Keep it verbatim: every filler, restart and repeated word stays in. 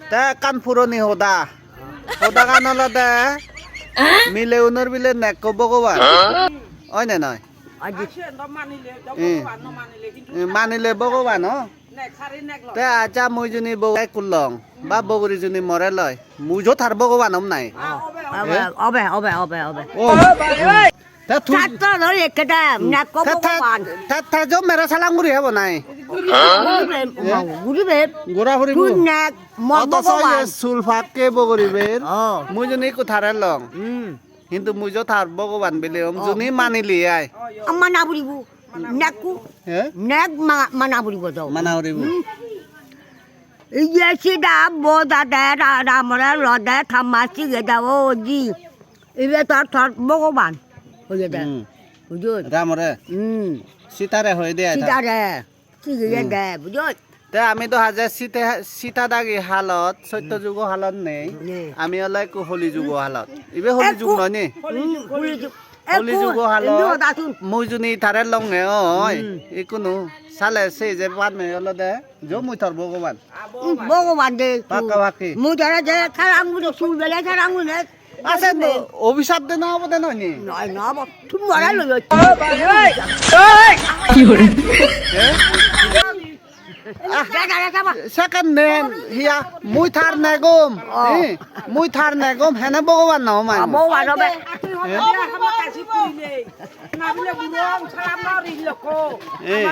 Te ekkan puroni hoda. Hodagan olode, mileunor bile nekko Bhogoban. Oi ne noi? Aji. Eh. Eh, manile Bhogoban, o? Te acha mui juni bogori kulong, ba bogori juni more loi, mui jo tar Bhogoban om nai. Obe, obe, obe, obe, obe. O. Te tu Tatto dori ekkeda, nekko te, te, Bhogoban. Te, te jo mere salam guri hebo nai. Guribe, guribe. Gura huribo. Tu nek, mo Otoso ye Bhogoban. Sul pakke bogoriber. O. Mui juni ikku tare long. Hmm. Hintu mui jo tar Bhogoban bile om, o, juni manile ai. Mana puribo. Nekku. He? Nek ma-, mana puribo do. Mana puribo. Hmm. Iye sida boda de ra-, ramore lode thamma sige de o ji. Ibe tor, tor Bhogoban. Hoye de. Hmm. Bujot? Ramore? Hmm. Sitare hoye de ai ta? Sitare. Sige ye, hmm, de, bujot? Te ami do haje Sita, Sita dagi halot, Sotto jugo halot nei. Nei. Ami ole ekku Holi jugo halot. Ibe Holi jug noi ni? Holi jug, hmm, Holi jug. Holi jugo halot. Mui juni tare longe oi. Hmm. Ikkunu sale se je pan me olode jo mui tor Bhogoban. Bhogoban de. Pakka pakki. Mui tare je tharang mui sul bele tharang mui ne. Ase no, obisap de na obo de noi ni? Noi, no obo. Tumi mara loi. Ki hore? He? Ah, sekken nen, hiya, mui tar negom. Oh. He? Mui tar negom, hene Bhogoban no mai. Bhogoban obe. He? He.